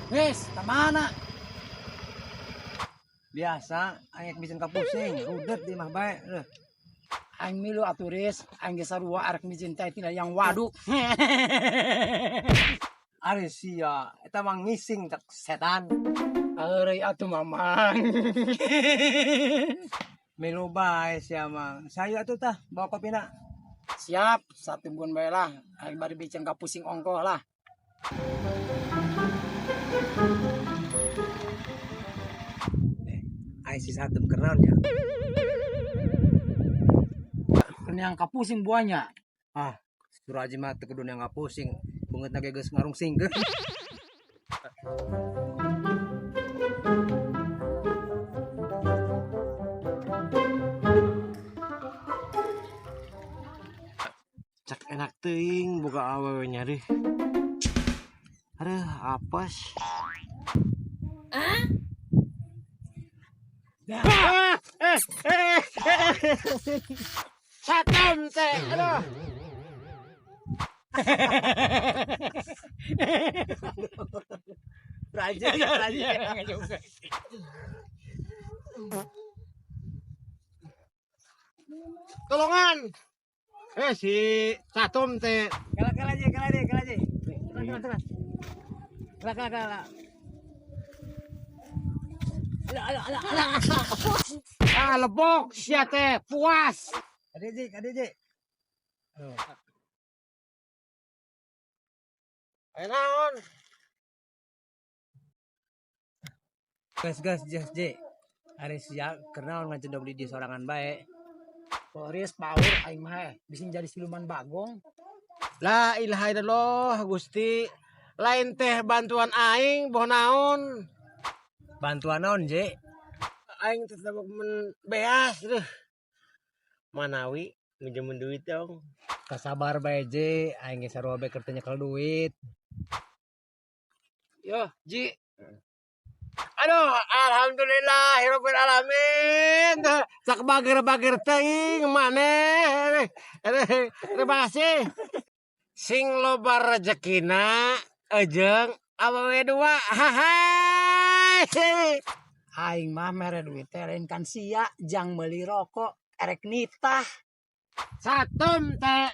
Wes, ka mana? Biasa, aing miceun ka pusing, rudet di mah bae. Euh. Aing milu atuh Riz, aing ge sarua arek miceun teh tina yang waduk. Ari sia, eta mah ngising cek setan. Heureuy atuh mamang. Milu bae sia mah. Sayu atuh tah, bawa kopina. Siap, satungguan bae lah. Aing bari miceun ka pusing ongkoh lah. Aing si satem keur naon nya? Yang kapusing buahnya. Ah, Suraji mah teu kudu yang pusing. Beungeutna ge geus ngarungsing. Cak enak teuing boga awewe nya deh. Aduh, apes. Satem teh, aduh. Raja, raja. Tolongan. Si Satum teh. Kala kala aja, kala aja, kala aja. Kala kala kala. Kala kala kala. Ala ala ala ala. Ah, lebok sia teh, puas. Ade je, ade je. Eh, naon? Gas gas jas je. Ari sia keur naon ngacendok di dieu sorangan bae. Riz power aing mah bisa jadi siluman bagong. La ilaha illallah Gusti. Lain teh bantuan aing boh naon. Bantuan naon je? Aing teh sabab men beas deuh. Manawi minjemun duit dong. Kasabar bae je, aing ge sarua bae keur teu nyekel duit. Yo, Ji. Aduh, alhamdulillah hirupin alamin. Sak bager-bager teuing maneh. Terima kasih. Sing loba rezekina ejeng awewe dua. Hai. Aing mah mere duit teh lain kan sia jang meuli rokok erek nitah. Satum teh.